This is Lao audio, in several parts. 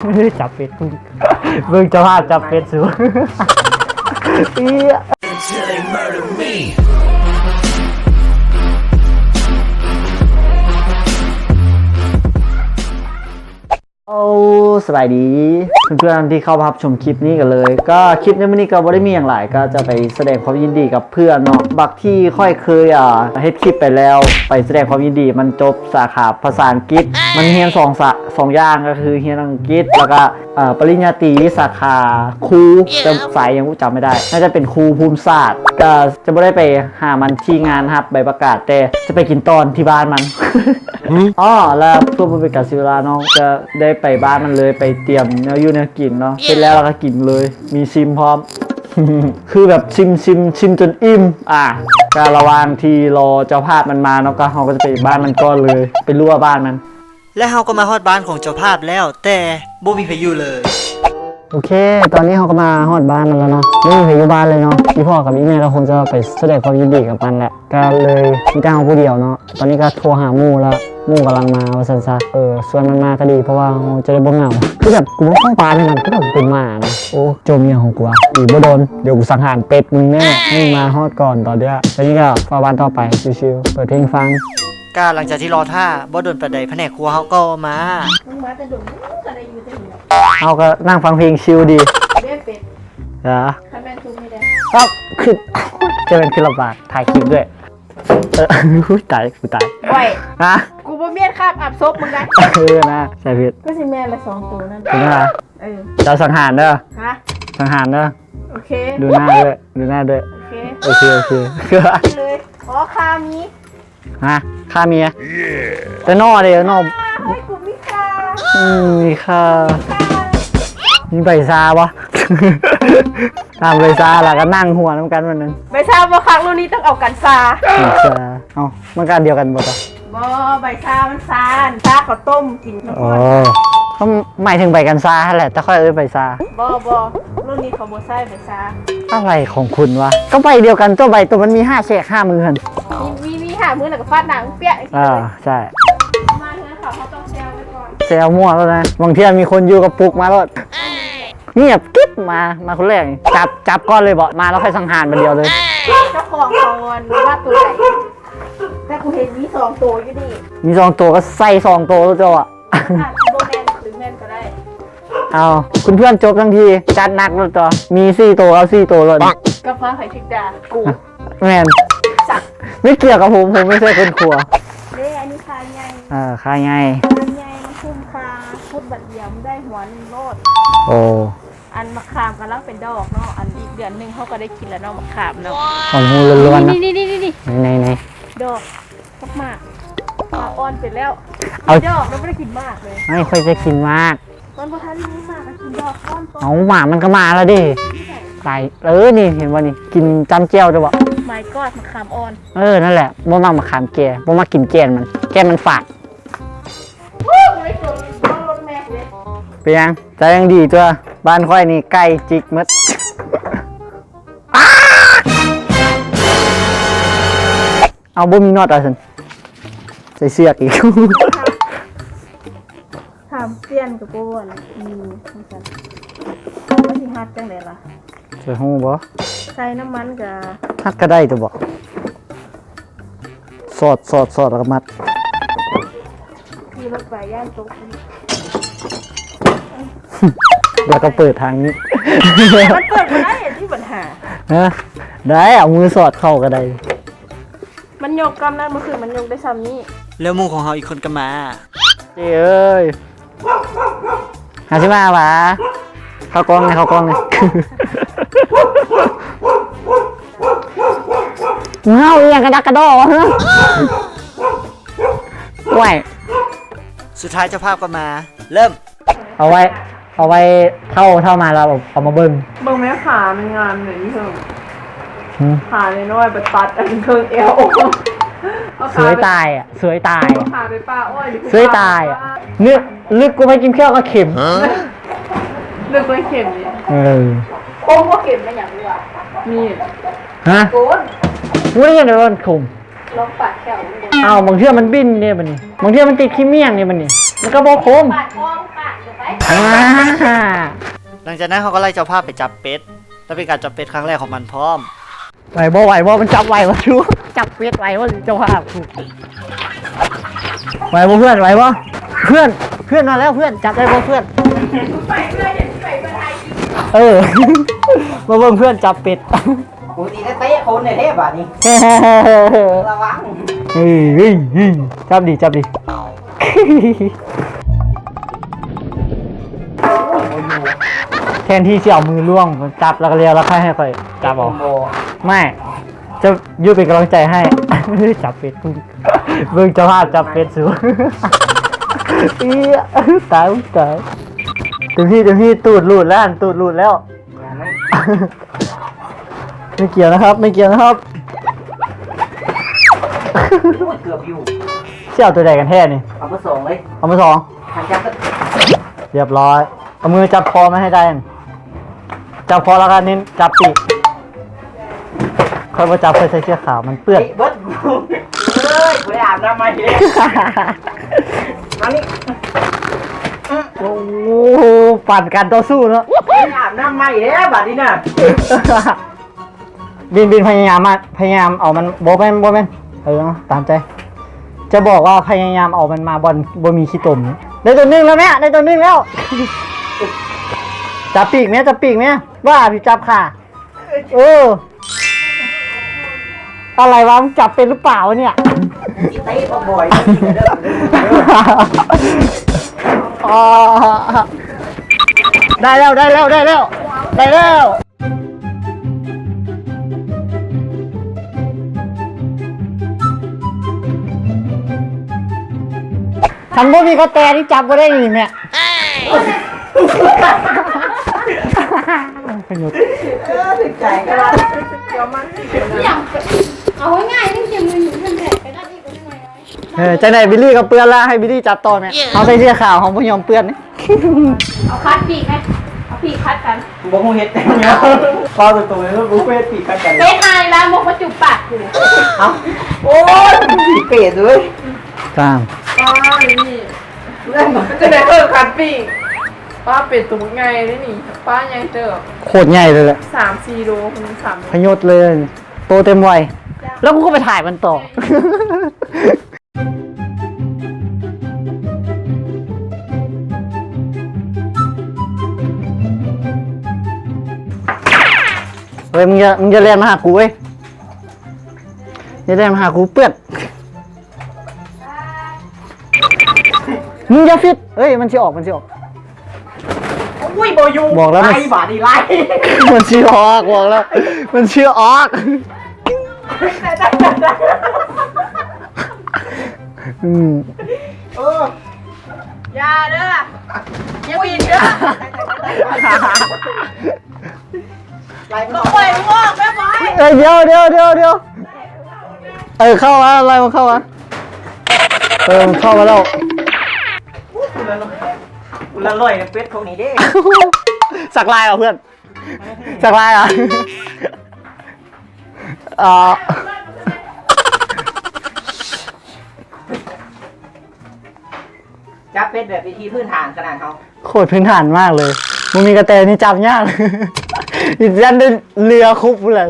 ຈັບເປັດ ເບິ່ງເຈົ້າພາບຈັບເປັດສູ. ເອີຍ ໂອ້ ສະບາຍດີເພື່ອນໆທີ່ເຂົ້າມາຮັບຊົມຄລິບນີ້ກັນເລີຍ. ກໍຄລິບໃນມື້ນີ້ກໍບໍ່ໄດ້ມີຫຍັງຫຼາຍ ກໍຈະໄປສະແດງຄວາມຍິນດີກັບເພື່ອນເນາະ. ບັກທີ່ຂ້ອຍເຄີຍ ອ່າ ເຮັດຄລິບໄປແລ້ວ ໄປສະແດງຄວາມຍິນດີ ມັນຈົບສາຂາພາສາອັງກິດ. ມັນຮຽນສອງສາ ສອງຢ່າງ ກໍຄືຮຽນອັງກິດ ແລ້ວກໍ ເອີ ປະລິນຍາຕີສາຂາຄູ ແຕ່ສາຍຫຍັງບໍ່ ຈຳບໍ່ໄດ້ ໜ້າຈະເປັນຄູພູມສາດ. ກໍຈະບໍ່ໄດ້ໄປຫາມັນທີ່ງານຮັບໃບປະກາດ ແຕ່ຈະໄປກິນຕອນທີ່ບ້ານມັນ. ອໍ ແລ້ວເພື່ອບໍ່ເປັນການເສຍເວລາເນາະ ຈະໄດ້ໄປບ້ານມັນເລີຍ ໄປຕຽມແນວຢູ່ແນວກິນເນາະ. ເຮັດແລ້ວລະກະກິນເລີຍ ມີຊິມພ້ອມ ຄືແບບຊິມ ຊິມ ຊິມຈົນອີ່ມ. ອາ ກະລະຫວ່າງທີ່ລໍເຈົ້າພາບມັນມາເນາະ ກະເຮົາກໍຈະໄປບ້ານມັນກ່ອນເລີຍ ໄປລົວະບ້ານມັນ. ແລະເຮົາກໍມາຮອດບ້ານຂອງເຈົ້າພາບແລ້ວ ແຕ່ບໍ່ມີໃຜຢູ່ເລີຍ. ໂອເຄ ຕອນນີ້ເຮົາກໍມາຮອດບ້ານມັນແລ້ວເນາະ ບໍ່ມີໃຜຢູ່ບ້ານເລີຍເນາະ. ອີພໍ່ກັບອີແມ່ກໍຄົງຈະໄປສະແດງຄວາມຍິນດີກັບມັນແຫຼະ ກໍເລີຍມີແຕ່ເຮົາຜູ້ດຽວເນາະ. ຕອນນີ້ກໍໂທຫາໝູ່ລະ ໝູ່ກຳລັງມາວ່າຊັ້ນຊະ. ເອີ ຊວນມັນມາກໍດີ ເພາະວ່າເຮົາຈະໄດ້ບໍ່ເຫງົາ. ຄືແບບກູບໍ່ເຂົ້າບ້ານໃຫ້ມັນ ຄືແບບເປັນໝານະ. ໂອ້ ໂຈມອີ່ຫຍັງຂອງກູວະ? ອີກບໍ່ດົນ ດຽວກູສັງຫານເປັດມຶງແນ່ ໃຫ້ມາຮອດກ່ອນຕອນເນີ້ຍ. ຕອນນີ້ກໍເຝົ້າບ້ານຕໍ່ໄປ ຊິວໆ ເປີດເພງຟັງ. ກະຫຼັງຈາກທີ່ລໍຖ້າບໍ່ດົນປານໃດ ພະແນກຄົວເຮົາກໍມາ. ມຶງມາແຕ່ດົນ ມຶງກໍໄດ້ຢູ່ແຕ່ນີ້. ເຮົາກໍນັ່ງຟັງເພງຊິວດີ. ເດ້ເປັດ ອາ ຄັນແມ່ນທຸກນີ້ເດ້. ເອົ້າ ຄື ຈະແມ່ນຄືລຳບາກ ຖ່າຍຄລິບດ້ວຍ. ເອີ ຕາຍ ກູຕາຍ. ໂອ້ຍ ຮະ? ກູບໍ່ແມ່ນຄາບອັບສົບມຶງໄດ໋. ເອີນະ ໃສ່ຜິດ. ກໍຊິແມ່ນລະ ສອງໂຕນັ້ນ. ເປັນຫຍັງ? ເອີ ເຈົ້າສັງຫານເດີ. ຮະ? ສັງຫານເດີ. ໂອເຄ ດູໜ້າເດີ ດູໜ້າເດີ. ໂອເຄ ໂອເຄ ໂອເຄ ເລີຍ. ຂໍຄາມີ ຮະ? ຄາເມຍ? ແຕ່ໜໍ່ເດ້ ໜໍ່. ເຮີ້ຍ ກູມີຄາ. ອືມ ມີຄາ. ມີຄາ. ມີໃບຊາບໍ່? ຖາມໃບຊາ ແລ້ວກໍນັ່ງຫົວນຳກັນມື້ນັ້ນ. ໃບຊາບໍ່ຄັກ ລຸ້ນນີ້ຕ້ອງເອົາກັນຊາ. ກັນຊາ. ເອົ້າ ມັນກໍອັນດຽວກັນບໍ່ຕະ? ບໍ່ ໃບຊາມັນຊາ ຊາເຂົາຕົ້ມກິນ. ອໍ ກໍໝາຍເຖິງໃບກັນຊາຫັ້ນແຫຼະ ແຕ່ຂ້ອຍເອີ້ນໃບຊາ. ບໍ່ ບໍ່ ລຸ້ນນີ້ເຂົາບໍ່ໃຊ້ໃບຊາ. ອະໄລຂອງຄຸນວະ? ກໍໃບດຽວກັນຕົວະ ໃບຕົວມັນມີຫ້າແສກຫ້າມືຫັ້ນ. ມີ ມີ ມີຫ້າມືແລ້ວກໍຟາດໜ້າມຶງເປຍ. ເອີ ໃຊ່ ມາເຮືອນເຂົາ ເຮົາຕ້ອງແຊວໄວ້ກ່ອນ. ແຊວມົ້ວໂລດນະ. ບາງເທື່ອມີຄົນຢູ່ກໍປຸກມາໂລດ. ງຽບກິບ ມາ ມາຄົນແລກ. ຈັບ ຈັບກ່ອນເລີຍບໍ? ມາແລ້ວຄ່ອຍສັງຫານບາດດຽວເລີຍ. ເຈົ້າຂອງເຂົາວ່າຕົວໃດ? ແຕ່ກູເຫັນມີສອງໂຕຢູ່ນີ້. ມີສອງໂຕກໍໃສ່ສອງໂຕໂລດເຈົ້າອະ. ອາດບໍ່ແມ່ນ ຫຼືແມ່ນກໍໄດ້. ເອົາ ເພື່ອນໆຈົບທັງທີ ຈັດໜັກໂລດຕົວະ. ມີສີ່ໂຕ ເອົາສີ່ໂຕໂລດ. ກັບມາໃຜຖືກດ່າ? ກູ. ແມ່ນ ສັກ ໄມ່ກ່ຽວກັບຜົມ ຜົມໄມ່ໃຊ່ຄົນຂົວ. ເດ້ ອັນນີ້ຄາໃຫຍ່. ເອີ ຄາໃຫຍ່ ຄາໃຫຍ່ ມັນຄຸ້ມຄ່າ. ຂຸດບາດດຽວມັນໄດ້ຫົວໜຶ່ງໂລດ. ໂອ້ ອັນໝາກຂາມກຳລັງເປັນດອກເນາະ. ອັນອີກເດືອນໜຶ່ງເຮົາກໍໄດ້ກິນແລ້ວເນາະ ໝາກຂາມເນາະ. ຫອມຮູ້ລ້ວນໆນະ. ນີ້ໆໆໆ ໃນໆໆ ດອກກັບໝາກ. ໝາກອ່ອນເປັນແລ້ວ. ເອົາ ດອກ ແລ້ວບໍ່ໄດ້ກິນໝາກເລີຍ. ໄມ່ ຂ້ອຍຈະກິນໝາກ. ມັນບໍ່ທັນມີໝາກກໍກິນດອກກ່ອນ. ເອົາ ໝາກມັນກໍມາແລ້ວເດ້. ຕາຍ ເອີ ນີ້ເຫັນບໍ່ນີ້ ກິນຈ້ຳແຈ່ວໄດ້ບໍ່? My god ໝາກຂາມອ່ອນ. ເອີ ນັ້ນແຫຼະ ບໍ່ມັກໝາກຂາມແກ່ ບໍ່ມັກກິນແກ່ນມັນ ແກ່ນມັນຝາດ. ເປັນຫຍັງ? ໃຈຍັງດີຕົວະ. ບ້ານຂ້ອຍນີ້ໄກ່ຈິກໝົດ. ເອົາ ບໍ່ມີນັອດວ່າຊັ້ນ ໃສ່ເຊືອກອີກ. ຖາມປ່ຽນກໍບໍ່ວ່າ ອືມ ວ່າຊັ້ນ. ມັນຊິຮັດຈັ່ງໃດລະ? ຈະຮູ້ບໍ່? ໃສ່ນ້ຳມັນກະ ຮັດກະໄດ້ຕົວະບໍ? ສອດ ສອດ ສອດ ແລ້ວກະມັດ. ຂີ່ລົດໄປຢ້ານຕົກ. ແລ້ວກໍເປີດທາງນີ້. ມັນເປີດບໍ່ໄດ້ ອັນນີ້ບັນຫາ. ຮະ? ໄດ້ ເອົາມືສອດເຂົ້າກໍໄດ້. ມັນຍົກກ້ຳນັ້ນ ເມື່ອຄືນມັນຍົກໄດ້ຊ່ຳນີ້. ແລ້ວໝູ່ຂອງເຮົາອີກຄົນກໍມາ. ເຈ້ເອີຍ ຫາຊິມາຫວາ? ເຂົ້າກ້ອງແດ່ ເຂົ້າກ້ອງແດ່. ເງົາອີ່ຫຍັງກະດັກກະດໍຫວະ? ໂອ້ຍ ສຸດທ້າຍເຈົ້າພາບກໍມາ. ເລີ່ມ. ເອົາໄວ້ ເອົາໄວ້ເຖົ້າ ເຖົ້າມາແລ້ວເອົາ ເອົາມາເບິ່ງ. ເບິ່ງແມ່ຂາມັນງາມແບບນີ້ເຖິງ. ຫືມ? ຂານ້ອຍໆ ປະຕັດອັນເຄິ່ງແອວ. ສວຍຕາຍອະ ສວຍຕາຍ. ເອົາຂາໄປປ່າອ້ອຍ ສວຍຕາຍອະ. ເລືອກ ເລືອກກວ່າໄປກິນແຂ້ວກັບເຂັມ. ເລືອກໄປເຂັມນີ້. ເອີ ຄົມບໍ່ເຂັມແມ່ນຫຍັງດີວະ? ມີດ. ຮະ? ໂກນ. ບໍ່ໄດ້ເຮັດໃຫ້ມັນຄົມ. ລອງປາດແຂ້ວເບິ່ງ. ອ້າວ ບາງເທື່ອມັນບິນເດ້ບັດນີ້ ບາງເທື່ອມັນຕິດຂີ້ໝ້ຽງເດ້ບັດນີ້ ມັນກໍບໍ່ຄົມ. ປາດຄໍ ປາດເຂົ້າໄປ ຫຼັງຈາກນັ້ນເຮົາກໍໄລ່ເຈົ້າພາບໄປຈັບເປັດ ແລະເປັນການຈັບເປັດຄັ້ງແລກຂອງມັນພ້ອມ. ໄຫວບໍ່ ໄຫວບໍ່ ມັນຈັບໄຫວບໍ່ ຈັບເປັດໄຫວບໍ່ ເຈົ້າພາບ ໄຫວບໍ່ເພື່ອນ ໄຫວບໍ່ເພື່ອນ ເພື່ອນມາແລ້ວເພື່ອນ ຈັບໄດ້ບໍ່ເພື່ອນ ເອີ ມາເບິ່ງເພື່ອນຈັບເປັດ. ກູຊິໄດ້ເຕະຄົນແທ້ໆບາດນີ້ ລະວັງ ເອີຍ ເອີຍ ເອີຍ ຈັບດີ ຈັບດີ. ແທນທີ່ຊິເອົາມືລວງຈັບແລ້ວກໍແລ້ວ ແລ້ວຄ່ອຍໃຫ້ຂ້ອຍຈັບເອົາ. ບໍ່ ແມ່ ຈະຢູ່ເປັນກຳລັງໃຈໃຫ້. ຈັບເປັດ ເບິ່ງເຈົ້າພາບຈັບເປັດສູ. ເອີຍ ຕາຍ ຕາຍ. ເຕັມທີ່ ເຕັມທີ່ ຕູດຫຼຸດແລ້ວ ຕູດຫຼຸດແລ້ວ. ໄມ່ກ່ຽວນະຄັບ ໄມ່ກ່ຽວນະຄັບ. ໂອ້ຍ ເກືອບຢູ່. ຊິເອົາຕົວໃດກັນແທ້ນີ້? ເອົາເບີສອງເລີຍ ເອົາເບີສອງ. ຮຽບຮ້ອຍ ເອົາມືຈັບຄໍມັນໃຫ້ໄດ້ ຈັບຄໍແລ້ວກໍເນັ້ນຈັບປີກ. ຂ້ອຍບໍ່ຈັບ ຂ້ອຍໃສ່ເສື້ອຂາວ ມັນເປື້ອນ. ເອີຍ ບໍ່ໄດ້ອາບນ້ຳໃໝ່ເດ້ ມານີ້. ໂອ້ ປານການຕໍ່ສູ້ເນາະ ບໍ່ໄດ້ອາບນ້ຳໃໝ່ເດ້ບາດນີ້ນະ. ບິນ ບິນ ພະຍາຍາມມາ ພະຍາຍາມເອົາມັນ ບໍ່ແມ່ນ ບໍ່ແມ່ນ ເອີ ຕາມໃຈ. ຈະບອກວ່າພະຍາຍາມເອົາມັນມາບ່ອນບໍ່ມີຂີ້ຕົມ. ໄດ້ຕົວໜຶ່ງແລ້ວແມ່ ໄດ້ຕົວໜຶ່ງແລ້ວ. ຈັບປີກແມ່ ຈັບປີກແມ່ ວ່າຊິຈັບຂາ. ເອີ ອະໄລວະ ມຶງຈັບເປັນຫຼືເປົ່າວະເນຍ? ໄດ້ແລ້ວ ໄດ້ແລ້ວ ໄດ້ແລ້ວ ໄດ້ແລ້ວ. ຄັນບໍ່ມີກະແຕນີ້ຈັບບໍ່ໄດ້ນີ້ແມ່. ເອີ ຖືກໃຈຂະໜາດ ເອົາງ່າຍໆ ຈັ່ງຊິມືຢູ່ເທິງແດດກໍໄດ້. ເອີ ຈັ່ງໃດບິລລີກໍເປື້ອນລະ ໃຫ້ບິລລີຈັບຕໍ່ແມ່. ເຮົາໃສ່ເສື້ອຂາວ ເຮົາບໍ່ຍອມເປື້ອນ. ເອົາຄັດປີກໄໝ ເອົາປີກຄັດກັນ. ບໍ່ຮູ້ເຮັດຫຍັງ ເວົ້າຕົງໆ ເລີຍ ບໍ່ຮູ້ເຮັດປີກຄັດກັນ. ເປັດຫາຍລະ ບໍ່ມາຈູບປາກກູ. ເອົ້າ ໂອ້ຍ ເປັດເອີຍ ຕາມ. ອໍ ນີ້ ຈັ່ງໃດເອີ້ນຄັດປີກ. ປ້າເປັດໂຕບັກໃຫຍ່ເດ້ນີ້ ປ້າໃຫຍ່ເຕີບ ໂຄດໃຫຍ່ເລີຍແຫຼະ ສາມສີ່ໂລ ສາມໂລ ພະຍົດເລີຍ ໂຕເຕັມໄວ. ແລ້ວກູກໍໄປຖ່າຍມັນຕໍ່. ເຮີຍ ມຶງຢ່າ ມຶງຢ່າແລ່ນມາຫາກູເວີຍ ຢ່າແລ່ນມາຫາກູ ເປື້ອນ. ມຶງຢ່າຟິດ ເອີຍ ມັນຊິອອກ ມັນຊິອອກ. ໂອ້ຍ ບໍ່ຢູ່ ບອກແລ້ວມັນ ໄລ່ບາດນີ້ ໄລ່ ມັນຊິອອກ ບອກແລ້ວ ມັນຊິອອກ. ອືມ ເອີ ຢ່າເດີ ຢ່າບິນເດີ. ໄລ່ມັນອອກ ປ່ອຍມັນອອກແມ່ ປ່ອຍ. ເອີຍ ດຽວ ດຽວ ດຽວ ດຽວ. ເອີ ເຂົ້າມາ ໄລ່ມັນເຂົ້າມາ. ເອີ ມັນເຂົ້າມາແລ້ວ. ກູລະລອຍເປັດພວກນີ້ເດ້. ສັກລາຍເອົາເພື່ອນ ສັກລາຍເອົາ. ເອີ ຈັບເປັດແບບວິທີພື້ນຖານຂະໜາດເຮົາ ໂຄດພື້ນຖານມາກເລີຍ. ບໍ່ມີກະແຕນີ້ຈັບຍາກ ຢ້ານໄດ້ເຫຼືອຄຸບພຸ້ນແຫຼະ.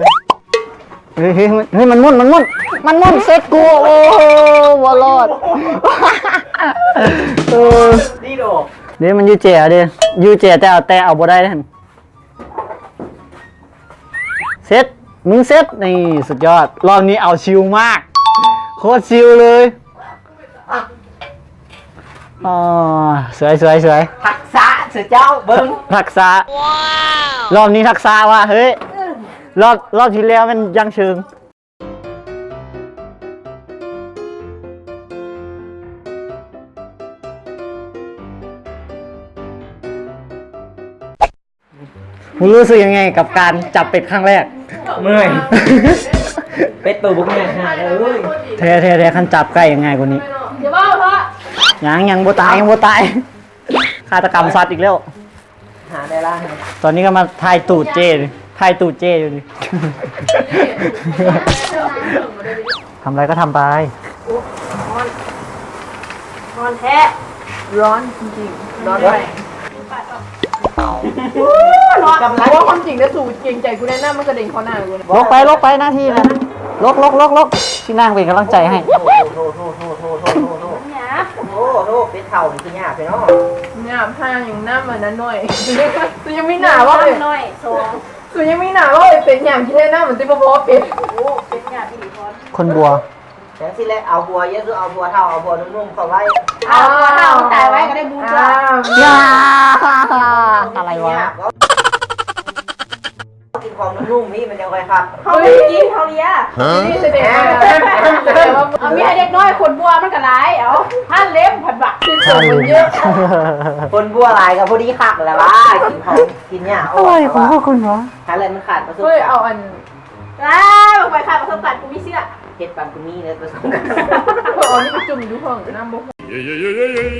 ເຮີ້ຍ ເຮີ້ຍ ເຮີ້ຍ ມັນໝຸນ ມັນໝຸນ ມັນໝຸນ ເຊັດກູ ໂອ້ ບໍ່ລອດ. ເອີ ດີໂດ ເດ້ ມັນຢູ່ແຈເດ້ ຢູ່ແຈ ແຕ່ເອົາ ແຕ່ເອົາບໍ່ໄດ້ເດ້. ເຊັດ ມຶງເຊັດ ນີ້ ສຸດຍອດ. ລອບນີ້ເອົາຊິວມາກ ໂຄດຊິວເລີຍ. ອໍ ສວຍ ສວຍ ສວຍ ທັກສະ ເສືອເຈົ້າ ເບິ່ງ ທັກສະ. ລອບນີ້ທັກສະວ່າ ເຮີ້ຍ ລອບ ລອບທີ່ແລ້ວແມ່ນຢ່າງເຊີງ. ຮູ້ສຶກຍັງໄງກັບການຈັບເປັດຄັ້ງແລກ? ເມື່ອຍ ເປັດໂຕບັກໃຫຍ່ຂະໜາດເລີຍ. ແທ້ໆໆ ຄັນຈັບໄກ່ຍັງງ່າຍກວ່ານີ້. ຢ່າເວົ້າເທາະ. ຍັງ ຍັງບໍ່ຕາຍ ຍັງບໍ່ຕາຍ. ຄາດຕະກຳສັດອີກແລ້ວ. ຫາໄດ້ລ້ານ. ຕອນນີ້ກໍມາຖ່າຍຕູດເຈ້ ຖ່າຍຕູດເຈ້ຢູ່ນີ້. ທຳອະໄລກໍທຳໄປ. ໂອ້ ຮ້ອນ ຮ້ອນແທ້ ຮ້ອນຈິງໆ ຮ້ອນແຮງ. ເນາະ ກຳລັງ ເພາະວ່າຄວາມຈິງແລ້ວ ສູເກງໃຈກູແດ່ນະ ມັນກະເດັນເຂົ້າໜ້າກູ. ຫຼົບໄປ ຫຼົບໄປ ນາທີນະ ຫຼົບ ຫຼົບ ຫຼົບ ຫຼົບ ຊິນັ່ງເປັນກຳລັງໃຈໃຫ້. ໂອ້ໂຫ ເປັນເຖົ້ານີ້ຊິຍາກແທ້ເນາະ. ຍາກຫຍັງນຳອັນນັ້ນໜ້ອຍ ສູຍັງມີໜ້າເວົ້າເລີຍ ໜ້ອຍສອງ ສູຍັງມີໜ້າເວົ້າເລີຍ ເປັນຫຍັງທີ່ແທ້ນະ ມັນຊິບໍ່ພໍ ເປັນ ໂອ້ ເປັນຍາກອີ່ຫຼີ ຄົນບົວ. ຈັ່ງຊີ້ແຫຼະ ເອົາຜົວເຍາະສຸດ ເອົາຜົວເຖົ້າ ເອົາຜົວໜຸ່ມໆເຂົ້າໄວ້. ເອົາຜົວເຖົ້າຕາຍໄວ້ກະໄດ້ບຸນຕົວະ. ອາ ອະໄລວະ ກິນຂອງໜຸ່ມໆນີ້ມັນຈັ່ງຄ່ອຍຄັກ. ເຮົາບໍ່ໄດ້ກິນ ເຮົາເລຍ. ນີ້ສະແດງວ່າ ເອົາເມຍໃຫ້ເດັກນ້ອຍ ຄົນບົວມັນກະຫຼາຍ ເອົາ ຫ້າເຫຼັ້ມພັດບາດ ຄືຄົນມັນເຍອະ ຄົນບົວຫຼາຍກະພໍດີຄັກແລ້ວວະ ກິນຂອງກິນຫຍ້າ. ອະໄລຂອງພວກຄຸນວະ ຫັ້ນແຫຼະ ມັນຂາດປະສົບການ. ເຮີ້ຍ ເອົາອັນ ອ້າວ ໄປຂາດປະສົບການ ກູມີເຊື່ອ ເຮັດປານກູມີເລີຍປະສົບການ. ເອີ ເອົານີ້ໄປຈຸ່ມຢູ່ຫ້ອງນ້ຳບໍ່.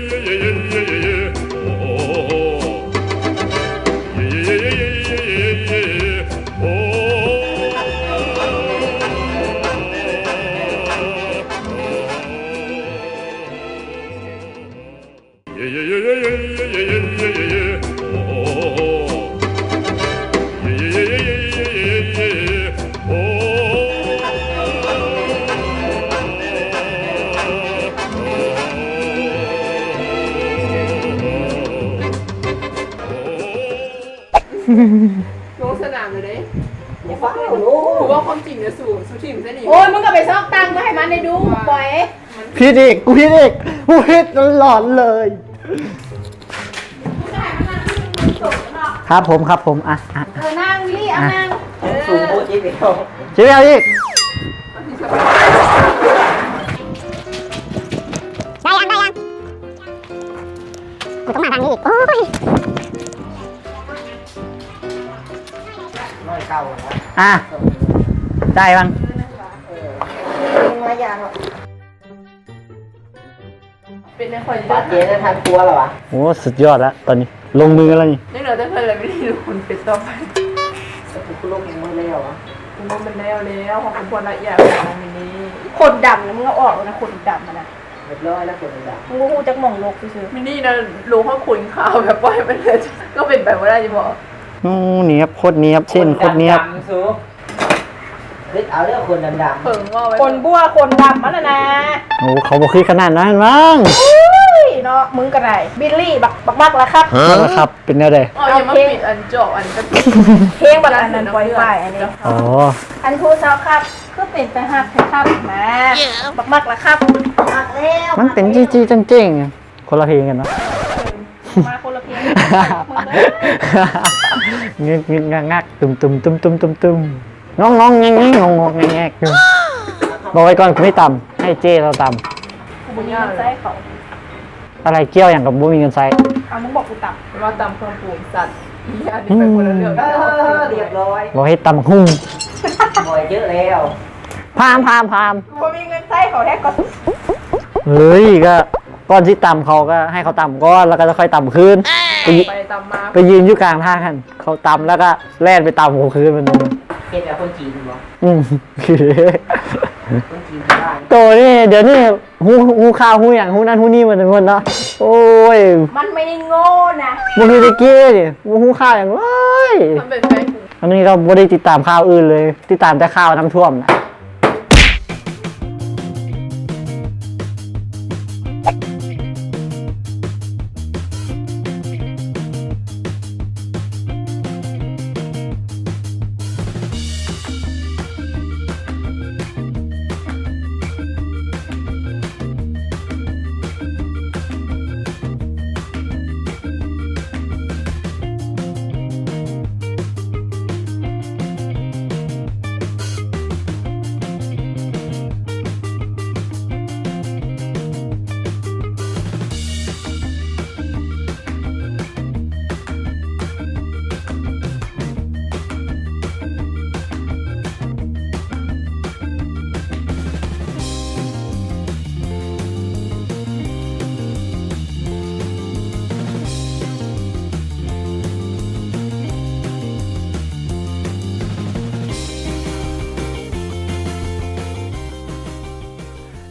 ລົງສະໜາມແລ້ວເດ້. ຢ່າຟ້າວລົງ ກູເວົ້າຄວາມຈິງນະສູ ສູຖິ້ມຊະນີ້. ໂອ້ຍ ມຶງກະໄປຊອກຕັງມາໃຫ້ມັນໄດ້ດູ ປ່ອຍ. ຜິດອີກ ກູຜິດອີກ ກູຜິດຕະຫຼອດເລີຍ. ຄັບຜົມ ຄັບຜົມ ອ່ະ ອ່ະ ເອີ ນັ່ງວິລລີ ເອົານັ່ງ ສູງໂພດ ເຈັບແອວ ເຈັບແອວອີກ. ໄດ້ຍັງ ໄດ້ຍັງ ກູຕ້ອງມາທາງນີ້ອີກ ໂອ້ຍ. ຮ້ອຍເກົ້າແລ້ວ ອ່ະ ຈ່າຍມັນ. ເອີ ມາຢ່າເນາະ ເປັນແນວຂ້ອຍ ບາດເຈັບແລ້ວ ທັນຄົວແລ້ວຫວາ. ໂອ້ ສຸດຍອດລະ ຕອນນີ້ລົງມືແລ້ວນີ້ ຍັງເຫຼືອແຕ່ເພິ່ນແລ້ວ ມີແຕ່ຄົນເປັນຕໍ່ໄປ. ແຕ່ກູລົງມືແລ້ວຫວາ ກູວ່າມັນແລ້ວແລ້ວ ເຮົາກະບໍ່ລະອຽດຂອງມິນນີ້. ຂົນດຳນະ ມຶງເອົາອອກແລ້ວນະ ຂົນດຳຫັ້ນນະ. ຮຽບຮ້ອຍແລ້ວ ຄົນດຳ ມຶງບໍ່ຮູ້ຈັກໝ່ອງລົກຊື່ໆ. ມິນນີ້ນະ ລົງຮອດຂົນຂາວແບບ ປ່ອຍມັນເລີຍ ກະເປັນໄປບໍ່ໄດ້ຢູ່ບໍ່. ໂອ້ ນຽບ ໂຄດນຽບ ເສັ້ນໂຄດນຽບ. ຄິດເອົາເດີຄົນດຳໆ ເພິ່ງເວົ້າໄວ້ ຄົນບົວຄົນດຳຫັ້ນນະນາ. ໂອ້ ເຂົາບໍ່ຄິດຂະໜາດນັ້ນມັ້ງ. ອຸ້ຍເນາະ ມຶງກະໄດ້ ບິລລີ ບັກ ບັກ ບັກລະຄັບ ບັກລະຄັບ. ເປັນແນວໃດ? ເອົາຫຍັງມາປິດອັນຈອກອັນ ເພງບັກອັນນັ້ນ ໄວໄຟອັນນີ້. ອໍ ອັນໂທລະສັບຄັບ ຄືເປັນຕາຮັກແທ້ຄັບນາ. ບັກມັກລະຄັບ ມັກແລ້ວ ມັນເປັນຈີ້ໆຈັ່ງໆ ຄົນລະເພງກັນເນາະ. ມາຄົນລະເພງ ງຶກໆ ງັກໆ ຕຶມໆ ຕຶມໆ ຕຶມໆ ງອງໆ ແງກໆ ງອງໆ ແງກໆ ຢູ່. ບອກໄວ້ກ່ອນ ກູໄມ່ຕຳ ໃຫ້ເຈ້ລາວຕຳ. ກູບໍ່ມີເງິນໃຊ້ເຂົາ. ອະໄລກ່ຽວຫຍັງກັບບໍ່ມີເງິນໃຊ້? ເອົາ ມຶງບອກກູຕຳ ວ່າຕຳເຄື່ອງປຸງສັດ ອີ່ຫຍັງນີ້ໄປຄົນລະເລື່ອງ. ເອີ ຮຽບຮ້ອຍ ບອກໃຫ້ຕຳບັກຫຸ່ງ ບໍ່ເຈີແລ້ວ ພາມ ພາມ ພາມ. ກູບໍ່ມີເງິນໃຊ້ເຂົາແທ້ ກະ ເຮີ້ຍ ກະກ່ອນຊິຕຳເຂົາກະໃຫ້ເຂົາຕຳກ່ອນ ແລ້ວກະຈະຄ່ອຍຕຳຄືນ. ໄປຕຳມາ ໄປຢືນຢູ່ກາງທາງຫັ້ນ ເຂົາຕຳແລ້ວກະແລ່ນໄປຕຳເຂົາຄືນ. ມັນ ເຮັດແບບຄົນຈີນບໍ? ອືມ ຄົນຈີນໂຕນີ້ ດຽວນີ້ ຮູ້ ຮູ້ຂ່າວຮູ້ຫຍັງ ຮູ້ນັ້ນຮູ້ນີ້ໝົດ ໝົດເນາະ. ໂອ້ຍ ມັນໄມ່ໄດ້ໂງ່ນະ ບໍ່ຄືແຕ່ກີ້ນີ້ ບໍ່ຮູ້ຂ່າວຫຍັງເລີຍ. ອັນນີ້ກະບໍ່ໄດ້ຕິດຕາມຂ່າວອື່ນເລີຍ ຕິດຕາມແຕ່ຂ່າວນ້ຳຖ້ວມນະ.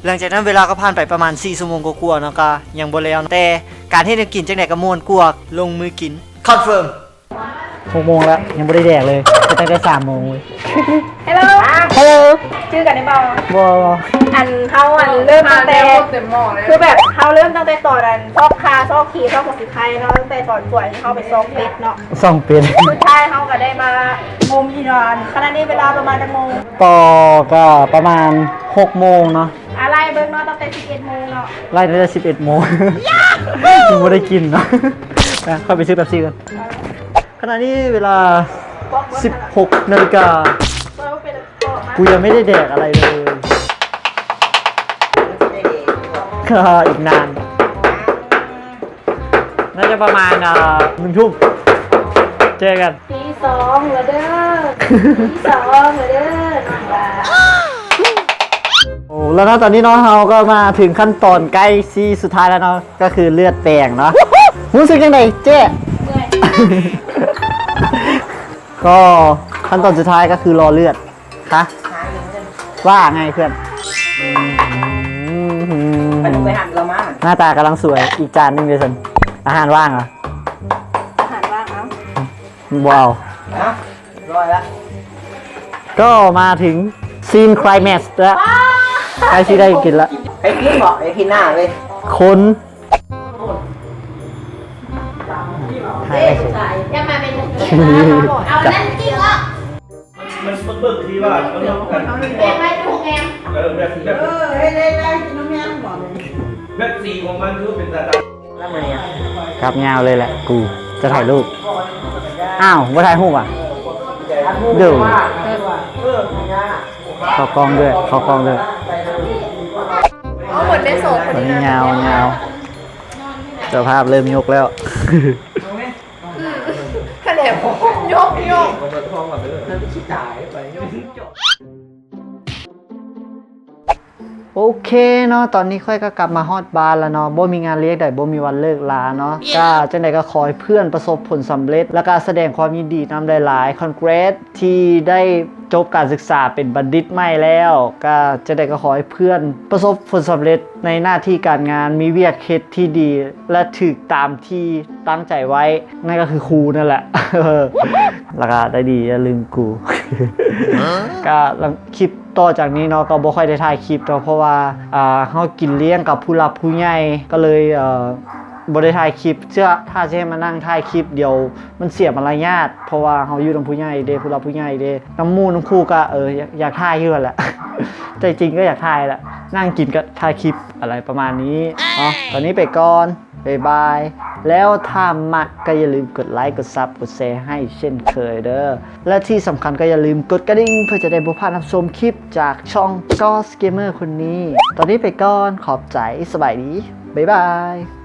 ຫຼັງຈາກນັ້ນເວລາກະຜ່ານໄປປະມານສີ່ຊົ່ວໂມງກວ່າໆເນາະ ກະຍັງບໍ່ແລ້ວ ແຕ່ການເຮັດແນວກິນຈັ່ງໃດກະມ່ວນກວ່າລົງມືກິນ ຄອນເຟີມ. ຫົກໂມງແລ້ວ ຍັງບໍ່ໄດ້ແດກເລີຍ ຕັ້ງແຕ່ສາມໂມງເວີຍ. ເຮລໂລ ເຮລໂລ ຈື່ກັນໄດ້ບໍ່? ບໍ່ ອັນເຮົາອັນເລີ່ມຕັ້ງແຕ່ ຄືແບບເຮົາເລີ່ມຕັ້ງແຕ່ຕອນອັນຊອກຄາຊອກຄີຊອກຫົວສີໄຄເນາະ ຕັ້ງແຕ່ຕອນສວຍທີ່ເຮົາໄປຊອກເປັດເນາະ ຊອກເປັດ ສຸດທ້າຍເຮົາກໍໄດ້ມາງົມທີ່ນອນ. ຂະນະນີ້ເວລາປະມານຈັກໂມງ? ກໍ ກໍປະມານຫົກໂມງເນາະ. ອ່າ ໄລ່ເບິ່ງເນາະ ຕັ້ງແຕ່ສິບເອັດໂມງເນາະ ໄລ່ຕັ້ງແຕ່ສິບເອັດໂມງ ຍັງບໍ່ໄດ້ກິນເນາະ. ໄປ ຂ້ອຍໄປຊື້ເປັບຊີກ່ອນ. ຂະນະນີ້ເວລາສິບຫົກນາລິກາ ກູຍັງໄມ່ໄດ້ແດກອະໄລເລີຍ ອີກນານ ໜ້າຈະປະມານ ເອີ ໜຶ່ງທຸ່ມ ເຈີກັນ. ຕີສອງແລ້ວເດີ ຕີສອງແລ້ວເດີ ນ້ອງຫຼ້າ. ໂອ້ ແລ້ວເນາະ ຕອນນີ້ເນາະ ເຮົາກໍມາເຖິງຂັ້ນຕອນໃກ້ຊິສຸດທ້າຍແລ້ວເນາະ ກໍຄືເລືອດແປງເນາະ. ຮູ້ສຶກຈັ່ງໃດເຈ້? ເມື່ອຍ. ກໍຂັ້ນຕອນສຸດທ້າຍກໍຄືລໍເລືອດ. ຮະ? ວ່າໄງເພື່ອນ? ອືມ ໄປດູໄປຫັນລະມາ ໜ້າຕາກຳລັງສວຍ. ອີກຈານໜຶ່ງເດ້ຊັ້ນ. ອາຫານວ່າງເອົາ ອາຫານວ່າງເອົາ ບໍ່ເອົາ. ຮະ? ຮ້ອຍລະ. ກໍມາເຖິງຊີນໄຄລແມັກແລ້ວ ໃກ້ຊິໄດ້ກິນລະ. ໄປກິນບໍ່? ໄປກິນໜ້າເວີຍ ຄົນ ເດ້ ຢາກມາເປັນ ເອົາອັນນັ້ນກິນເນາະ. ມັນ ມັນ ມັນເບິ່ງທີ່ວ່າມັນ ເອີ ແບບ ແບບ ເອີ ເຮັດໄດ້ ໄດ້ກິນນ້ຳແຮງບໍ່ ແບບສີຂອງມັນຄືເປັນຕາດຳ. ກັບຍາວເລີຍແຫຼະ ກູຈະຖ່າຍຮູບ. ອ້າວ ບໍ່ຖ່າຍຮູບຫວາ? ໂດ ເຂົ້າກ້ອງດ້ວຍ ເຂົ້າກ້ອງດ້ວຍ. ເອົາໝົດເດ້ ສອງຄົນນີ້ນະ ຍາວ ຍາວ. ເຈົ້າພາບເລີ່ມຍົກແລ້ວ. ອືມ ຫັ້ນແຫຼະ ຍົກ ຍົກ. ໂອເຄເນາະ ຕອນນີ້ຂ້ອຍກໍກັບມາຮອດບ້ານແລ້ວເນາະ ບໍ່ມີງານລ້ຽງໃດ ບໍ່ມີວັນເລີກລາເນາະ. ກໍຈັ່ງໃດກໍຂໍໃຫ້ເພື່ອນປະສົບຜົນສຳເລັດ ແລ້ວກໍສະແດງຄວາມຍິນດີນຳຫຼາຍໆ ຄອນເກຣດ ທີ່ໄດ້ຈົບການສຶກສາເປັນບັນດິດໃໝ່ແລ້ວ. ກໍຈັ່ງໃດກໍຂໍໃຫ້ເພື່ອນປະສົບຜົນສຳເລັດໃນໜ້າທີ່ການງານ ມີວຽກເຮັດທີ່ດີ ແລະ ຖືກຕາມທີ່ຕັ້ງໃຈໄວ້ ນັ້ນກໍຄືຄູນັ້ນແຫຼະ. ແລ້ວກໍໄດ້ດີຢ່າລືມກູ. ກໍ ຄລິບຕໍ່ຈາກນີ້ເນາະ ກໍບໍ່ຄ່ອຍໄດ້ຖ່າຍຄລິບເນາະ ເພາະວ່າ ອ່າ ເຮົາກິນລ້ຽງກັບຜູ້ຫຼັກຜູ້ໃຫຍ່ ກໍເລີຍ ເອີ ບໍ່ໄດ້ຖ່າຍຄລິບ. ເຊື່ອ ຖ້າຊິໃຫ້ມານັ່ງຖ່າຍຄລິບ ດຽວມັນເສຍມາລະຍາດ ເພາະວ່າເຮົາຢູ່ນຳຜູ້ໃຫຍ່ເດ້ ຜູ້ຫຼັກຜູ້ໃຫຍ່ເດ້ ນຳໝູ່ນຳຄູ່ກໍ ເອີ ຢາກ ຢາກຖ່າຍຄືກັນແຫຼະ ໃຈຈິງກໍຢາກຖ່າຍແຫຼະ ນັ່ງກິນກໍຖ່າຍຄລິບ ອະໄລປະມານນີ້ເນາະ. ຕອນນີ້ໄປກ່ອນ ບາຍບາຍ. ແລ້ວຖ້າມັກກໍຢ່າລືມກົດໄລ ກົດຊັບ ກົດແຊໃຫ້ເຊັ່ນເຄີຍເດີ ແລະ ທີ່ສຳຄັນກໍຢ່າລືມກົດກະດິ່ງ ເພື່ອຈະໄດ້ບໍ່ພາດຮັບຊົມຄລິບຈາກຊ່ອງ Ghost Gamer ຄົນນີ້. ຕອນນີ້ໄປກ່ອນ ຂອບໃຈ ສະບາຍດີ ບາຍບາຍ.